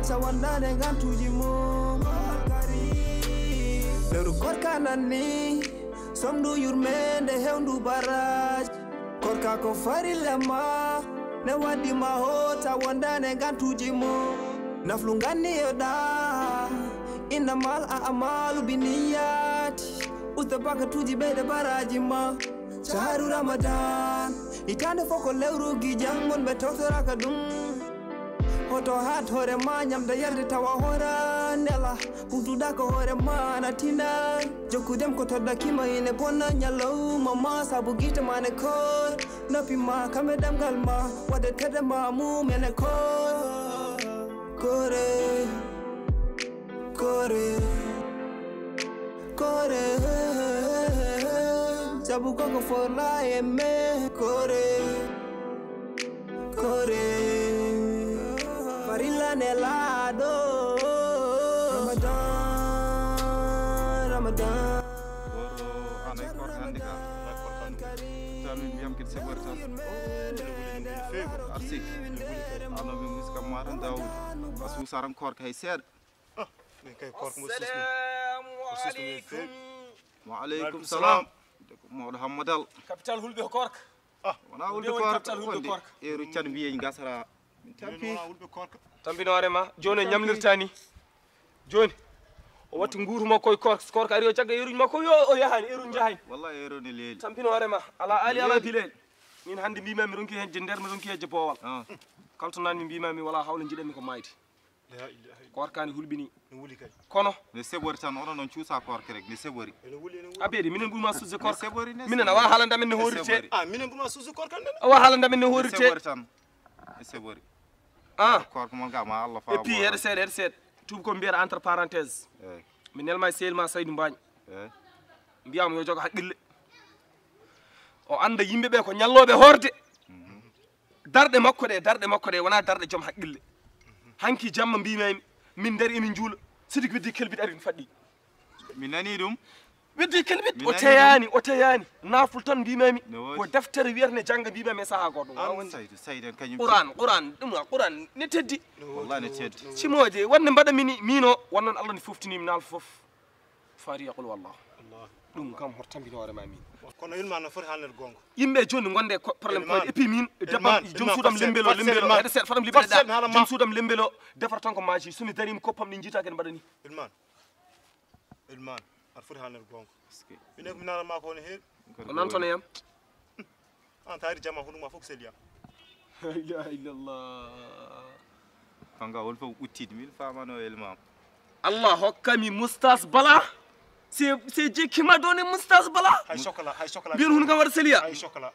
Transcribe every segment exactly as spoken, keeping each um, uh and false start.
Sawandane ngantuji mum. Lewru korka nanni, somdu yurmende hewndu baraj. Korka ko farilla ma, ne waddi ma hota wondane ngantuji mum. Naflu nganni yoda, innamal a'malu binniyati. Usta bakatuji ɓeyde baraji ma. Shahru Ramadan, hitande foko lewru gijang mon ɓe tawtoraka ɗum. Hoto hat hoore ma ñamde yarde tawa hoora nela. Hutuda ko hoore ma na tina. Jokkudem ko todda kima ine bonna ñalawma ma sabu gite ma ne koor. Noppi ma kame ɗemgal ma wadde tedde ma mum ene koor. Kore, kore, kore. Sabu koko forla e me kore. Kore, farilla ne laaɗo. Ramadan, Ramadan. Goto an ay korka hannde ka. Tan min mbiyam kadi sebori tan. Arsik. Ano min muskam matan Dawud. A suusaran korka hay seeɗa. Ah, min kay korka mo susmi. Assalamu alaikum. Wa alaikum salam. Mawɗo Hammadal. Capital hulɓe ko korka. Ah, wona hulɓe korka. Capital hulɓe korka. Eru can mbiyen gasara. Min tampi. Wona hulɓe korka. Tampinoore ma. Joni o ñamlirta ni. Joni. O watti nguuru makko e korka. Korka ari o cagga eruji makko yo o yahani, eru jahani. Wallahi eru ne leeli. Tampinoore ma. Ala ali ala bilel. Min hannde mbima mi ronki hejje nder, mi ronki hejje boowal. Ah. Kalto nan mi mbima mi wala hawle jiɗanmi ko mayde. La ilaha illallah. Korka ni hulɓini. No wuli kay. Kono. Ne sebori tan, onon noon cuusa korka rek, ne sebori. Ene wuli, ene wuli. Abeede, minen ɓurma suusde korka. Ne sebori, ne sebori. Minen awa haalanda men ne horirte. Ah, minen ɓurma suusde korka nden. Awa haalanda men ne horirte. Ne sebori tan. Ne sebori. Ah. Korka mon ga ma Allah fa. Et puis, heɗe seeɗa, heɗe seeɗa. Tuubi ko mbiyata entre parenthèse. Eyi. Mi nelma e sehil ma Saydou Mbagne. Eyi. Mbiyama yo jogo haqqille. O anda yimɓe ɓe ko ñallooɓe hoorde. Mhm. Darɗe makko ɗe, darɗe makko ɗe wona darɗe joom haqqille. Hanki jamma mbimami, min dari emin juula. Sidik weddi kelbit ari no faɗɗi. Mi nani ɗum. Weddi kelbit, o teyani, o teyani. Naful tan mbimami. Ko deftere wiyata ne janga mbimami e saha goɗɗo. An Saydu, Saydu en kañum. Quran, Quran, ɗum wa Quran ne teddi. Wallahi ne teddi. Simoje, wonde mbaɗa mini, mino, wonnon Allah ne foftinimi nal fof. Fatiha, qul wallah. Allah. Ɗum kam hoto tambino hoore ma min. Kono ilma no foti haalnede goonga. Yimɓe jooni gonde ko problème koyɗe. Et puis min, debam, joom suudam lembelo, lembelo, heɗe seeɗa, fatam libere ɗa. Joom suudam lembelo, defata tan ko maaji. So mi darima koppam ni jiita kene mbaɗani. Ilman. Ilman. Aɗa foti haalnede goonga. Minen ko mi nanat ma ko ne heewi. Ko nantono yam. An taari jama hunduko ma fof ko seliya. La ilaha illallah. Kanga won fof uttide min famano elmam. Allah hokkami moustache bala. Se se jekkima ɗon e moustache bala. Hay chocolat, hay chocolat. Mbiyen hunduko kam waɗa seliya. Hay chocolat.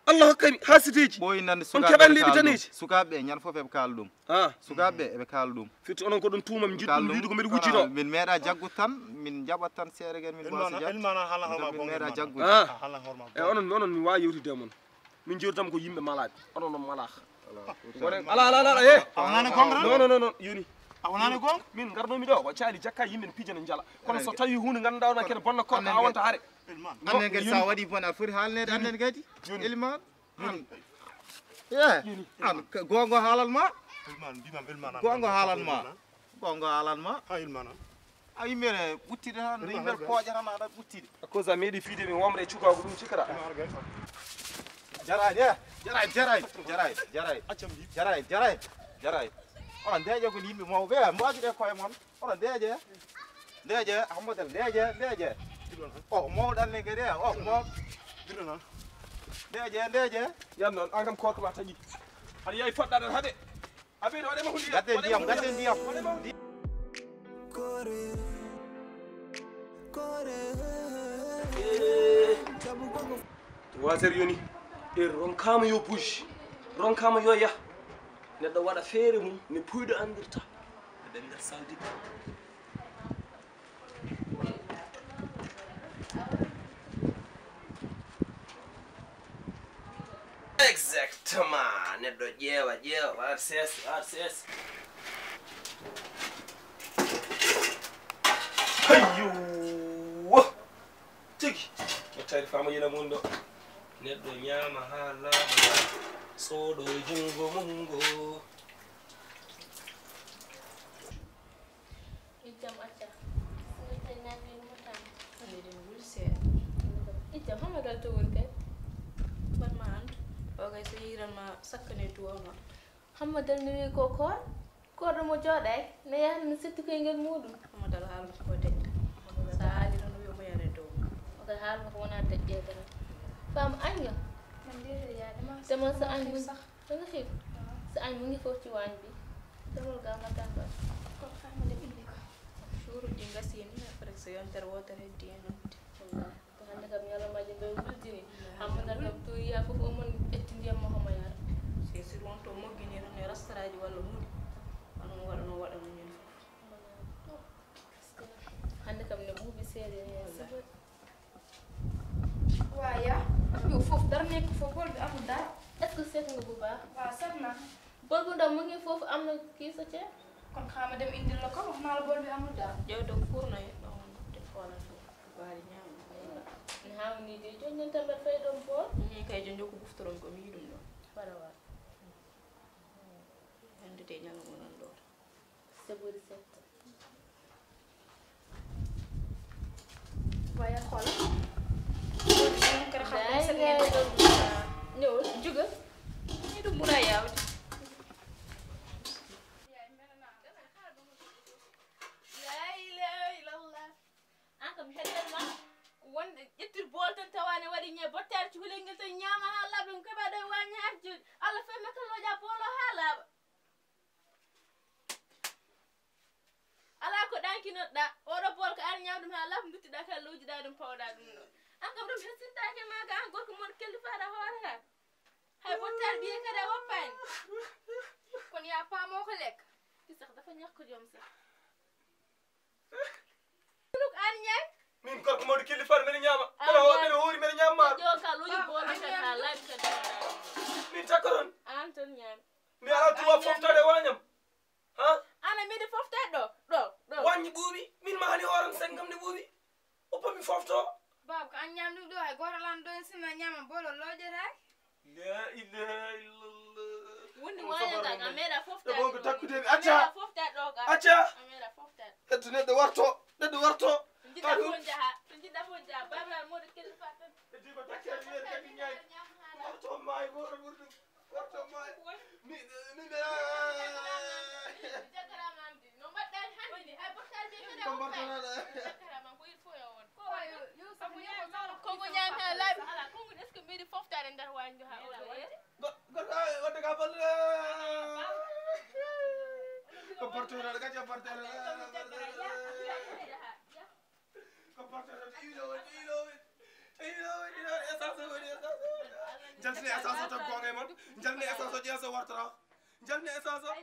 Allah hokkami hasideji. Ɓooyi nande. On keɓan leeɓi daneji. Sukaaɓe ɓe ñande fof eɓe kaala ɗum. Ah. Sukaaɓe ɓe eɓe kaala ɗum. Firti onon ko ɗum tuumam jiɗɗum wiide ko mbeɗa wujjito. Min meeɗa jaggude tan, min jaɓat tan seeɗa gen min mbaasa jaɓde. Min meeɗa jaggude. Ah. E onon, onon mi waawi yewtidde e mon. Min jewtidam ko yimɓe malaaɓe. Onon non malaa. Ala, ala, ala, ala, eh. A wonani gonga tan? Non, non, non, non, yoni. A wonani gonga? Min ngarnomi ɗo, ko caali jakka yimɓe ne pija ne njala. Kono so tawi hunde ganduɗa wona kene bonna korka a wonta hare. Annen kadi sa waɗi bon a foti haalnede annen kadi. Yoni. Elman. Yoni. Eh, an gongo haalal ma. Elman, mbimam, Elman, an gongo haalal ma. Gongo haalal ma. Ha Elman an. A yimɓe ne ɓuttiɗe tan, yimɓe pooƴa tan aɗa ɓuttiɗe. A cause a meeɗi fiide mi womre e cukaagu ɗum cikata. Jaraay de, jaraay, jaraay, jaraay, jaraay. Jaraay, jaraay, jaraay. Onon ndeeƴe ko yimɓe mawɓe, mbaaju ɗe koye mon. Onon ndeeƴe. Ndeeƴe, Hammadal, ndeeƴe, ndeeƴe. O mawɗan ne gede, o maw. Ndeeƴe, ndeeƴe. Yan noon, an kam korka ma taƴi. Aɗa yawi fodɗa ɗan haɗe. Aɓe waɗe ma hundi. Gadde ndiyam, gadde ndiyam. Trois heures yoni. Heure ronkaama yo bouge. Ronkaama yo yah. Neɗɗo waɗa feere mum, ne puyɗo anndirta. Eɗen nder saldi. Exactement. Neɗɗo ƴeewa, ƴeewa, R C S, R C S. Hayyo! Tigi. Ƴettayde fama yila mum ɗo. Neɗɗo ñaama haa laaɓa. Sooɗo e junngo mum ngo. Ma sakkane duwama. Hammadal no wi'i ko koor, koorɗo mo jooɗaay, no yahata no setti koyngel muuɗum. Hammadal haalno ko deƴƴa. Sa haali noon wi'o mo yare dow. O kay haalno ko wona deƴƴeede tan. Faam añño. Tama so añ mun sax. Ɗum xiif. So añ mu ngi foofu ci waañ bi. Demal gaaw nga tàmbal. Ko xaama dem indi ko. Suuru ɗi ngasi ni, après so yontere wootere heddi en noddi. Wallaahi. Ko hannde kam ñalawmaaji mbayi wuldini. Hammadal kam to yiya fof omon ƴetti ndiyam mo homo yara. C'est sûr won to moggini tan e rastaraaji walla huunde. Kono mo waɗano waɗano ñande fof. Hannde kam ne ɓuuɓi seeɗa ni. Wallaahi. Waya, yo fof dara nekk fof bolɓe amul dara. Est-ce que seet nga bu baax? Waaw, seet naa. Bol bu ndaw mu ngi foofu, am na kii sa ceeb? Kon xaama dem indil la ko, wax naa la bolɓe amul dara. Ƴeew ɗo fuurno e ɗon, ɗe foolan ɗo. Waali ñaama. Ne haawni de, jooni noon tan mbaɗa fay ɗon bool? Min kay jooni ko buftoron ko mi yiɗum ɗo. Wala wala. Hannde de ñalawma non ɗo. Sebori setta. Waya xoolal. Ñëwal juga. Ni ɗum ɓura yaawde. La ilaha illallah. An kam heddal ma. Wonde ƴettir bool tan tawa ne waɗi ñe bottaari cukalel ngel tan ñaama haa laaɓa ɗum keɓa ɗo e waañi haa jooni. Allah fay makka looƴa boolo haa laaɓa. Alaa ko ɗankinoɗa, oɗo bool ko an ñaam ɗum haa laaɓa, nduttiɗa kala lowjiɗa ɗum, pawoɗa ɗum ɗo. An kam ɗum hersintaake ma ka, an gorko mon kellifaɗa hoore ka. Hay bottaari ɓiye kadi a woppaani. Kono ya paamo ko lekka. Ɗi sax dafa ñàkk jom sax. Ɗum an ñaam. Min gorko mawɗo kellifaɗo mbeɗa ñaama. Mbeɗa ho-, mbeɗa hoori mbeɗa ñaama maaɗo. Ƴeew ka luuƴi boolo kan haa laaɓi kadi. Min takka toon. An toon ñaami. Mi alaa droit foftade e waañam. Ha? Ana miɗo fofta ɗo, ɗo, ɗo. Waññi ɓuuɓi, min ma hani hooram sengam ne ɓuuɓi. Uppa mi fofto. Baaba, ko an ñaam ɗum ɗo, hay gooto lan ɗo en sinna ñaama bolo looƴetaake. La ilaha illallah. Woni wañata ka meɗa fofta. E bonko takkude mi. Acca. Meɗa fofta ɗo ka. Acca. Meɗa fofta. Heddo neɗɗo warto, neɗɗo warto. Jiɗɗa fof jaha, jiɗɗa fof jaha. Baaba moɗo kelli fatan. Heddi ko takkere wiyen kadi ñaay. Warto maayo gooto ɓuri ɗum. Warto maayo. Mi, mi, mi. Jakarama am di. No mbaɗɗa hannde ni? Hay bottaari ɓe kadi. Ko mbaɗɗa? Jakarama ko il faut yo won. Ko wayo, yo sabu ñaami, kongo ñaami haa laaɓi. Ala, kongo est-ce que mbiɗi foftare nder waañdu haa oɗo heure? Go-, gorko, wadde ka balle. Ko porteur, gacca porteur. Ko porteur, iwlo, iwlo, iwlo, essence, essence. Jaltine essence o tan gonga e mon. Jaltine essence o ƴeewa so wartata. Jaltine essence o.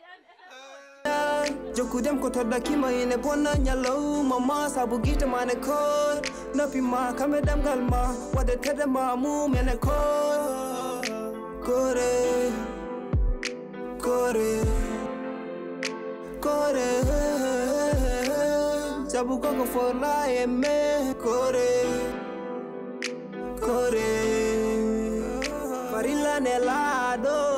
Jokkudem ko toddaki ma ine bonna ñalawma ma sabu gite ma ne koor. Noppi ma kam e ɗemngal ma wadde tedde ma mum ene koor. Koore, koore, koore. Sabu koko fola e me koore, koore. Farilla ne laaɗo.